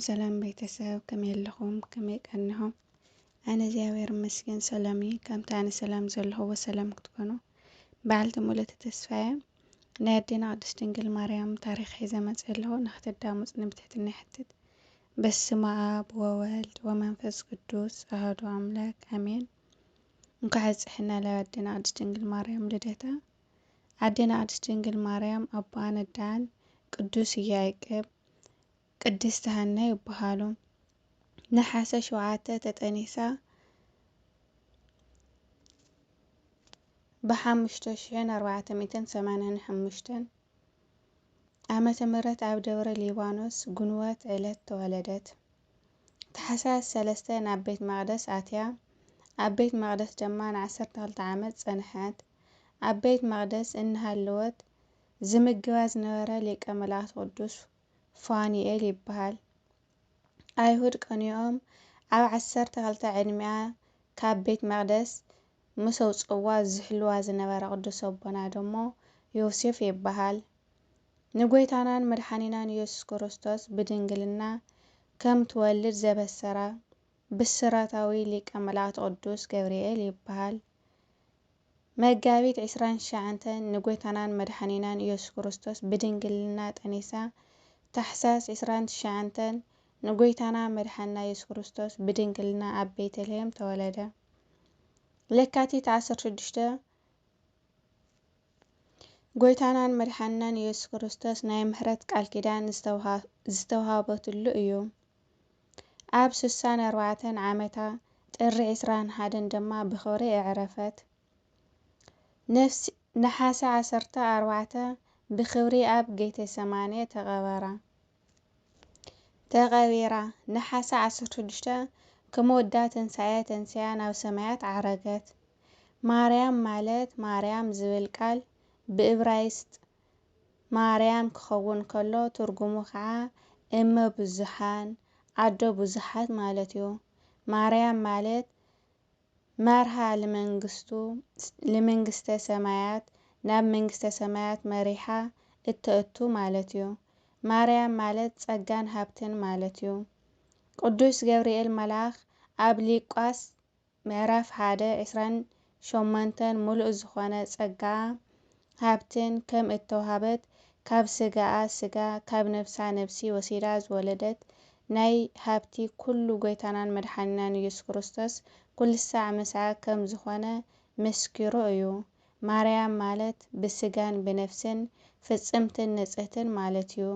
ሰላም ቤተሰብ፣ ከመይ ኣለኹም? ከመይ ቀኒኹም? ኣነ እግዚኣብሔር ይመስገን ሰላም እየ። ከምቲ ኣነ ሰላም ዘለኹዎ ሰላም ክትኮኑ በዓልቲ ሙሉእ ተስፋ እየ። ናይ ኣዴና ቅድስት ድንግል ማርያም ታሪኽ ሒዘ መፅእ ኣለኹ። ንክትዳመፁኒ ብትሕትና ይሓትት። በስመ ኣብ ወወልድ ወመንፈስ ቅዱስ ኣሐዱ ኣምላክ ኣሜን። እንኳዕ ኣብፀሐና ለኣዴና ቅድስት ድንግል ማርያም ልደታ። ኣዴና ቅድስት ድንግል ማርያም ኣቦኣን ኣዳን ቅዱስ ኢያቄም ቅድስት ሃና ይበሃሉ። ነሓሰ ሸውዓተ ተጠኒሳ ብሓሙሽተ ሽሕን ኣርባዕተ ሚእትን ሰማንያን ሓሙሽተን ዓመተ ምህረት ኣብ ደብረ ሊባኖስ ግንቦት ዕለት ተወለደት። ታሕሳስ ሰለስተ ናብ ቤት መቕደስ ኣትያ። ኣብ ቤት መቕደስ ድማ ንዓሰርተ ክልተ ዓመት ጸንሐት። ኣብ ቤት መቕደስ እናሃለወት ዝምግባ ዝነበረ ሊቀ መላእክት ቅዱስ ፋኑኤል ይበሃል። ኣይሁድ ቀኒኦም ኣብ ዓሰርተ ክልተ ዕድሚኣ ካብ ቤት መቕደስ ምስ ኣውፅእዋ ዝሕልዋ ዝነበረ ቅዱስ ኣቦና ደሞ ዮሴፍ ይበሃል። ንጎይታናን መድሓኒናን ኢየሱስ ክርስቶስ ብድንግልና ከም ትወልድ ዘበሰራ ብስራታዊ ሊቀ መላእክት ቅዱስ ገብርኤል ይበሃል። መጋቢት ዕስራን ትሽዓተን ንጎይታናን መድሓኒናን ኢየሱስ ክርስቶስ ብድንግልና ጠኒሳ፣ ታሕሳስ ዕስራን ትሽዓተን ንጎይታና መድሓኒና ኢየሱስ ክርስቶስ ብድንግልና ኣብ ቤተልሔም ተወለደ። ለካቲት ዓሰርተ ሽዱሽተ ጎይታናን መድሓኒናን ኢየሱስ ክርስቶስ ናይ ምሕረት ቃል ኪዳን ዝተውሃ-፣ ዝተውሃበትሉ እዩ። ኣብ ስሳን ኣርባዕተን ዓመታ ጥሪ ዕስራን ሓደን ድማ ብኽብሪ ኣዕረፈት። ነፍሲ-፣ ነሓሰ ዓሰርተ ኣርባዕተ ብኽብሪ ኣብ ጌቴሰማኔ ተቐበራ። ተቐቢራ። ነሓሰ ዓሰርተ ሽዱሽተ ከም ወዳ ትንሳኤ ተንሲኣ ናብ ሰማያት ዓረገት። ማርያም ማለት ማርያም ዝብል ቃል ብእብራይስጥ ማርያም ክኸውን ከሎ ትርጉሙ ከዓ እመ ብዙሓን፣ ኣዶ ብዙሓት ማለት እዩ። ማርያም ማለት መርሃ ልመንግስቱ፣ ልመንግስተ ሰማያት፣ ናብ መንግስተ ሰማያት መሪሓ እተእቱ ማለት እዩ። ማርያም ማለት ጸጋን ሃብትን ማለት እዩ። ቅዱስ ገብርኤል መልኣኽ ኣብ ሉቃስ ምዕራፍ ሓደ ዕስራን ሸሞንተን ምሉእ ዝኾነ ጸጋ ሃብትን ከም እተውሃበት ካብ ስጋኣ ስጋ ካብ ነፍሳ ነፍሲ ወሲዳ ዝወለደት ናይ ሃብቲ ኩሉ ጎይታናን መድሓኒናን ኢየሱስ ክርስቶስ ኩሉ ሳዕ ምስኣ ከም ዝኾነ መስኪሩ እዩ። ማርያም ማለት ብስጋን ብነፍስን ፍጽምትን ንጽህትን ማለት እዩ።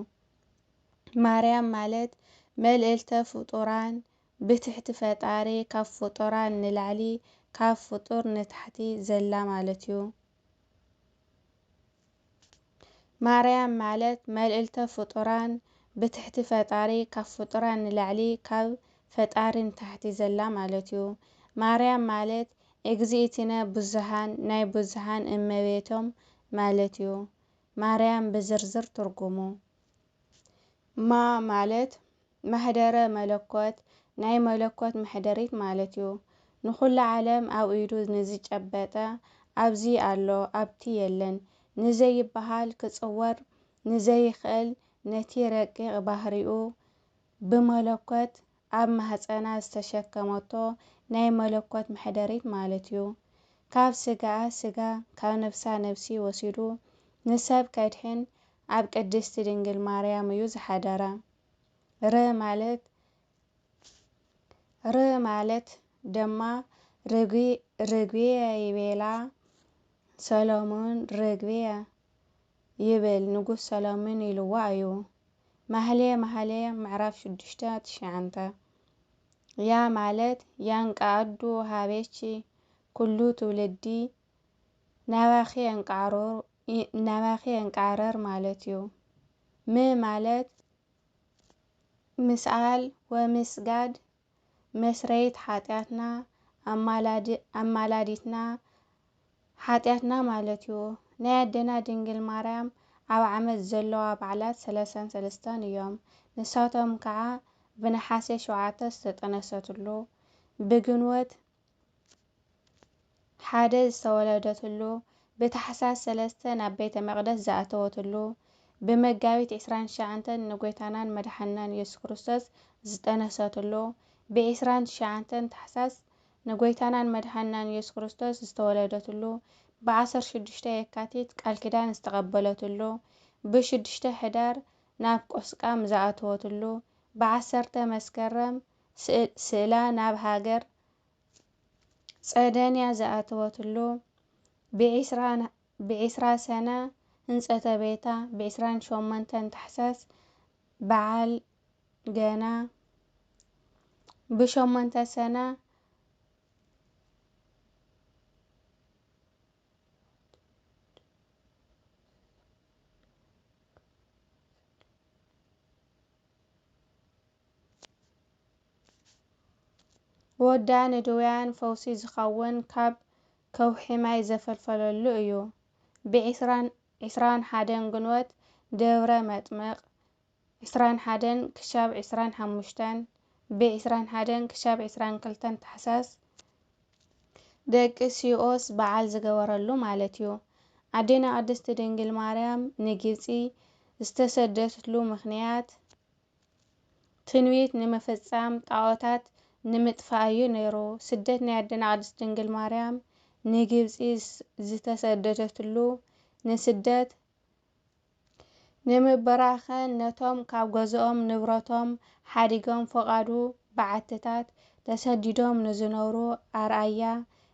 ማርያም ማለት መልእልተ ፍጡራን ብትሕቲ ፈጣሪ ካብ ፍጡራን ንላዕሊ ካብ ፍጡር ንታሕቲ ዘላ ማለት እዩ። ማርያም ማለት መልእልተ ፍጡራን ብትሕቲ ፈጣሪ ካብ ፍጡራን ንላዕሊ ካብ ፈጣሪ ንታሕቲ ዘላ ማለት እዩ። ማርያም ማለት እግዚእትነ ብዙሃን ናይ ብዙሃን እመቤቶም ማለት እዩ። ማርያም ብዝርዝር ትርጉሙ ማ ማለት ማህደረ መለኮት ናይ መለኮት መሕደሪት ማለት እዩ። ንኹሉ ዓለም ኣብ ኢዱ ንዝጨበጠ ኣብዚ ኣሎ ኣብቲ የለን ንዘይበሃል ክፅወር ንዘይኽእል ነቲ ረቂቕ ባህሪኡ ብመለኮት ኣብ ማህፀና ዝተሸከመቶ ናይ መለኮት መሕደሪት ማለት እዩ። ካብ ስጋኣ ስጋ ካብ ነፍሳ ነፍሲ ወሲዱ ንሰብ ከድሕን ኣብ ቅድስቲ ድንግል ማርያም እዩ ዝሓደረ። ር ማለት ር ማለት ድማ ርግቢ ርግብየ ይቤላ ሰሎሞን ርግብየ ይብል ንጉስ ሰሎሞን ኢልዋ እዩ። ማህሌ ማህሌ ምዕራፍ ሽዱሽተ ትሽዓንተ ያ ማለት ያንቃ ኣዱ ሃቤቺ ኩሉ ትውልዲ ናባኺ የንቃዕረር ማለት እዩ። ም ማለት ምስኣል ወምስጋድ መስረይት ሓጢኣትና ኣማላዲትና ሓጢኣትና ማለት እዩ። ናይ ኣደና ድንግል ማርያም ኣብ ዓመት ዘለዋ በዓላት ሰላሳን ሰለስተን እዮም። ንሳቶም ከዓ ብነሓሴ ሸውዓተ ዝተጠነሰትሉ፣ ብግንቦት ሓደ ዝተወለደትሉ፣ ብታሕሳስ ሰለስተ ናብ ቤተ መቕደስ ዝኣተወትሉ፣ ብመጋቢት ዕስራን ትሽዓተን ንጎይታናን መድሓንናን ኢየሱስ ክርስቶስ ዝጠነሰትሉ፣ ብዕስራን ትሽዓተን ታሕሳስ ንጎይታናን መድሓንናን ኢየሱስ ክርስቶስ ዝተወለደትሉ፣ ብዓሰርተ ሽዱሽተ የካቲት ቃል ኪዳን ዝተቐበለትሉ፣ ብሽዱሽተ ሕዳር ናብ ቆስቃም ዝኣተወትሉ፣ ብዓሰርተ መስከረም ስእ-፣ ስእላ ናብ ሃገር ጸደንያ ዝኣተወትሉ፣ ብዒስራ ን-፣ ብዒስራ ሰነ ህንጸተ ቤታ፣ ብዒስራን ሸሞንተን ታሕሳስ በዓል ገና፣ ብሸሞንተ ሰነ ወዳ ንድውያን ፈውሲ ዝኸውን ካብ ከውሒ ማይ ዘፈልፈለሉ እዩ። ብዒስራን፣ ዕስራን ሓደን ግንቦት ደብረ መጥምቕ፣ ዕስራን ሓደን ክሻብ ዕስራን ሓሙሽተን፣ ብዕስራን ሓደን ክሻብ ዕስራን ክልተን ታሕሳስ ደቂ ሲኦስ በዓል ዝገበረሉ ማለት እዩ። ኣዴና ቅድስቲ ድንግል ማርያም ንግብጺ ዝተሰደትሉ ምኽንያት ትንቢት ንምፍጻም ጣዖታት ንምጥፋእ እዩ ነይሩ። ስደት ናይ ኣዴና ቅድስቲ ድንግል ማርያም ንግብጺ ዝ-፣ ዝተሰደደትሉ ንስደት ንምብራኸን ነቶም ካብ ገዝኦም ንብረቶም ሓዲጎም ፈቓዱ በዓትታት ተሰዲዶም ንዝነብሩ ኣርኣያ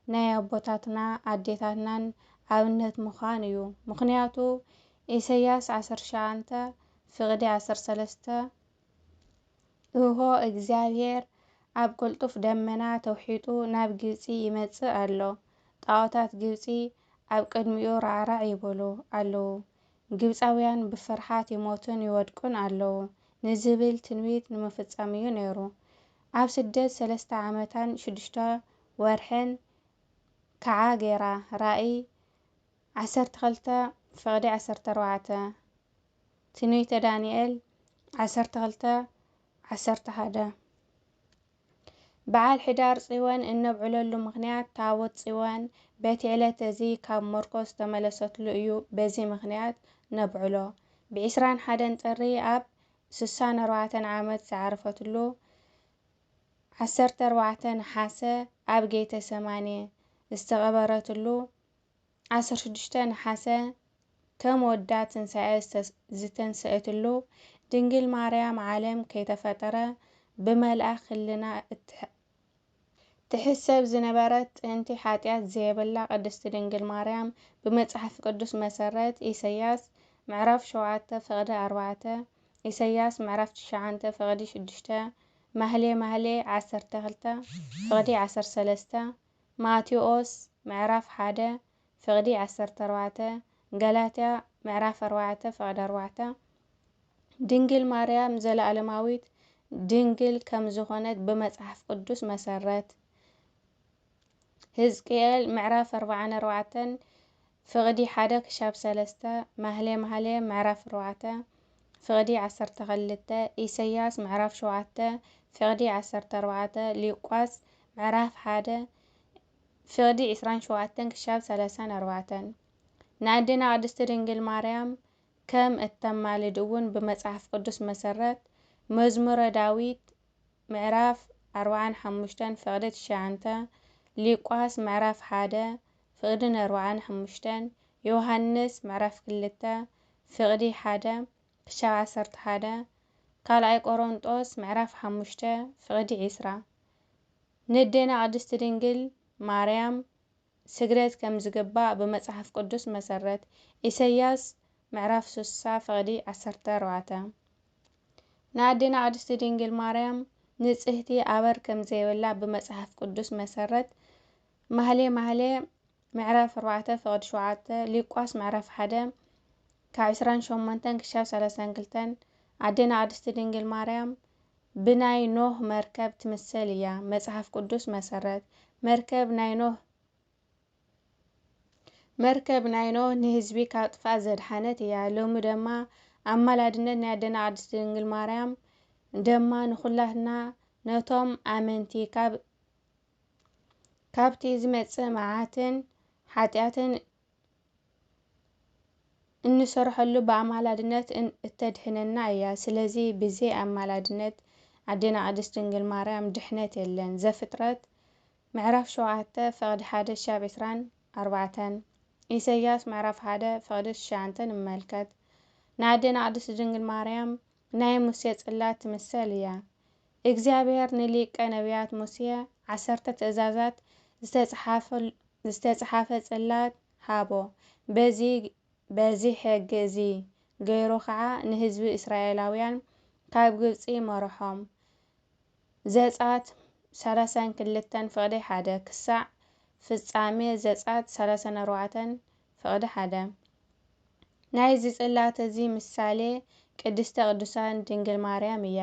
ናይ ኣቦታትና ኣዴታትናን ኣብነት ምዃን እዩ። ምኽንያቱ ኢሰያስ ዓሰርተ ትሽዓተ ፍቕዲ ዓሰርተ ሰለስተ እሆ እግዚኣብሔር ኣብ ቅልጡፍ ደመና ተውሒጡ ናብ ግብጺ ይመጽእ ኣሎ። ጣዖታት ግብጺ ኣብ ቅድሚኡ ራዕራዕ ይብሉ ኣለዉ። ግብጻውያን ብፍርሓት ይሞቱን ይወድቁን ኣለዉ ንዝብል ትንቢት ንምፍጻም እዩ ነይሩ። ኣብ ስደት ሰለስተ ዓመታን ሽዱሽተ ወርሕን ከዓ ገይራ። ራእይ ዓሰርተ ክልተ ፍቕዲ ዓሰርተ ኣርባዕተ፣ ትንቢተ ዳንኤል ዓሰርተ ክልተ ዓሰርተ ሓደ። በዓል ሕዳር ጽዮን እነብዕለሉ ምኽንያት ታቦት ጽዮን በቲ ዕለት እዚ ካብ መርኮስ ዝተመለሰትሉ እዩ። በዚ ምኽንያት ነብዕሎ። ብዕስራን ሓደን ጥሪ ኣብ ስሳን ኣርባዕተን ዓመት ዝዓረፈትሉ፣ ዓሰርተ ኣርባዕተ ነሓሰ ኣብ ጌተ ሰማኔ ዝተቐበረትሉ፣ ዓሰርተ ሽዱሽተ ነሓሰ ከም ወዳ ትንሳኤ ዝተስ-፣ ዝተንስአትሉ፣ ድንግል ማርያም ዓለም ከይተፈጠረ ብመልኣኽ ህልና እትሕ-፣ ትሕሰብ ዝነበረት ጥንቲ ሓጢኣት ዘየብላ ቅድስቲ ድንግል ማርያም ብመጽሓፍ ቅዱስ መሰረት ኢሰያስ ምዕራፍ ሸውዓተ ፍቕዲ ኣርባዕተ፣ ኢሰያስ ምዕራፍ ትሽዓተ ፍቕዲ ሽዱሽተ፣ ማህሌ ማህሌ ዓሰርተ ክልተ ፍቕዲ ዓሰርተ ሰለስተ፣ ማቴዎስ ምዕራፍ ሓደ ፍቕዲ ዓሰርተ ኣርባዕተ፣ ገላትያ ምዕራፍ ኣርባዕተ ፍቕዲ ኣርባዕተ፣ ድንግል ማርያም ዘለኣለማዊት ድንግል ከም ዝኾነት ብመጽሓፍ ቅዱስ መሰረት፣ ህዝቅኤል ምዕራፍ ኣርባዓን ኣርባዕተን ፍቕዲ ሓደ ክሻብ ሰለስተ፣ ማህሌ ማህሌ ምዕራፍ ኣርባዕተ ፍቕዲ ዓሰርተ ክልተ፣ ኢሰያስ ምዕራፍ ሸውዓተ ፍቕዲ ዓሰርተ ኣርባዕተ፣ ሉቃስ ምዕራፍ ሓደ ፍቕዲ ዕስራን ሸውዓተን ክሻብ ሰላሳን ኣርባዕተን። ንኣዴና ቅድስቲ ድንግል ማርያም ከም እተማልድ እውን ብመጽሓፍ ቅዱስ መሰረት መዝሙረ ዳዊት ምዕራፍ ኣርባዓን ሓሙሽተን ፍቕዲ ትሽዓተ፣ ሉቃስ ምዕራፍ ሓደ ፍቕድን ኣርባዓን ሓሙሽተን፣ ዮሃንስ ምዕራፍ ክልተ ፍቕዲ ሓደ ክሻብ ዓሰርተ ሓደ፣ ካልኣይ ቆሮንጦስ ምዕራፍ ሓሙሽተ ፍቕዲ ዕስራ። ነዴና ቅድስቲ ድንግል ማርያም ስግደት ከም ዝግባእ ብመጽሓፍ ቅዱስ መሰረት፣ ኢሰያስ ምዕራፍ ስሳ ፍቕዲ ዓሰርተ ኣርባዕተ። ንኣዴና ቅድስቲ ድንግል ማርያም ንጽህቲ ኣበር ከም ዘይብላ ብመጽሓፍ ቅዱስ መሰረት፣ ማህሌ ማህሌ ምዕራፍ ኣርባዕተ ፍቕዲ ሸውዓተ፣ ሉቃስ ምዕራፍ ሓደ ካብ ዕስራን ሸሞንተን ክሻብ ሰላሳን ክልተን፣ ኣዴና ቅድስቲ ድንግል ማርያም ብናይ ኖህ መርከብ ትምሰል እያ። መጽሓፍ ቅዱስ መሰረት፣ መርከብ ናይ ኖህ፣ መርከብ ናይ ኖህ ንህዝቢ ካብ ጥፍኣት ዘድሓነት እያ። ሎሚ ደማ ኣማላድነት ናይ ኣዴና ቅድስቲ ድንግል ማርያም ደማ ንኹላትና ነቶም ኣመንቲ ካብ፣ ካብቲ ዝመጽእ መዓትን ሓጢኣትን እንሰርሐሉ ብኣማላድነት እተድሕነና እያ። ስለዚ ብዘይ ኣማላድነት ኣዴና ቅድስት ድንግል ማርያም ድሕነት የለን። ዘፍጥረት ምዕራፍ ሸውዓተ ፍቕዲ ሓደ ሻብ ዕስራን ኣርባዕተን፣ ኢሰያስ ምዕራፍ ሓደ ፍቕዲ ትሽዓተ ንመልከት። ንኣዴና ቅድስት ድንግል ማርያም ናይ ሙሴ ጽላት ትምሰል እያ። እግዚኣብሔር ንሊቀ ነቢያት ሙሴ ዓሰርተ ትእዛዛት ዝተጽሓፈ ጽላት ሃቦ። በዚ በዚ ሕጊ እዚ ገይሩ ኸዓ ንህዝቢ እስራኤላውያን ካብ ግብጺ መርሖም። ዘጸኣት ሰላሳን ክልተን ፍቕዲ ሓደ ክሳዕ ፍጻሜ ዘጸኣት ሰላሳን ኣርባዕተን ፍቕዲ ሓደ። ናይዚ ጽላት እዚ ምሳሌ ቅድስተ ቅዱሳን ድንግል ማርያም እያ።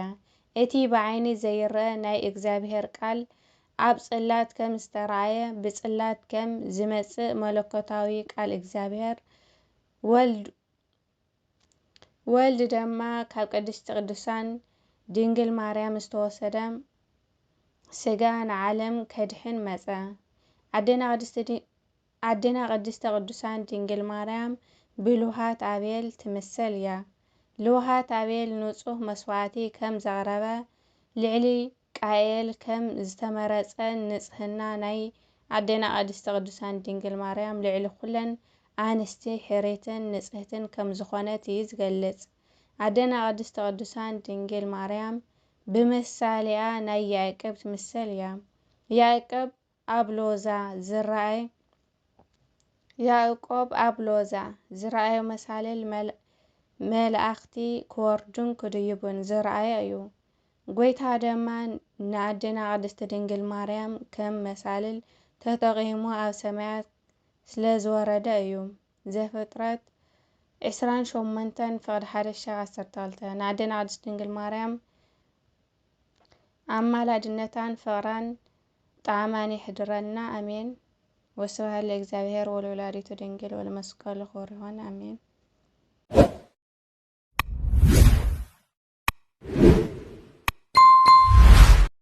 እቲ ብዓይኒ ዘይረአ ናይ እግዚኣብሔር ቃል ኣብ ጽላት ከም ዝተራእየ ብጽላት ከም ዝመጽእ መለኮታዊ ቃል እግዚኣብሔር ወልድ ወልድ ደማ ካብ ቅድስቲ ቅዱሳን ድንግል ማርያም ዝተወሰደ ስጋ ንዓለም ከድሕን መጸ። ኣዴና ቅድስቲ ዲ- ኣዴና ቅድስተ ቅዱሳን ድንግል ማርያም ብልውሃት ኣቤል ትምሰል እያ። ልውሃት ኣቤል ንጹህ መስዋዕቲ ከም ዘቕረበ ልዕሊ ቃኤል ከም ዝተመረጸ ንጽህና ናይ ኣዴና ቅድስተ ቅዱሳን ድንግል ማርያም ልዕሊ ኩለን ኣንስቲ ሕርይትን ንጽህትን ከም ዝኾነት እዩ ዝገልጽ። ኣዴና ቅድስተ ቅዱሳን ድንግል ማርያም ብምሳሌኣ ናይ ያዕቆብ ትምሰል እያ። ያዕቆብ ኣብ ሎዛ ዝረኣይ ያዕቆብ ኣብ ሎዛ ዝረኣዮ መሳልል መል- መላእኽቲ ክወርዱን ክድይቡን ዝረኣዮ እዩ። ጐይታ ደማ ንኣዴና ቅድስቲ ድንግል ማርያም ከም መሳልል ተጠቒሙ ኣብ ሰማያት ስለ ዝወረደ እዩ። ዘፍጥረት ዕስራን ሸሞንተን ፍቕዲ ሓደ ሻዕ ዓሰርተ ክልተ። ንኣዴና ቅድስቲ ድንግል ማርያም ኣማላድነታን ፍቕራን ጣዕማን የሕድረና። ኣሜን። ወስብሐት ለእግዚኣብሔር ወለወላዲቱ ድንግል ወለመስቀሉ ክቡር ይኹን። ኣሜን።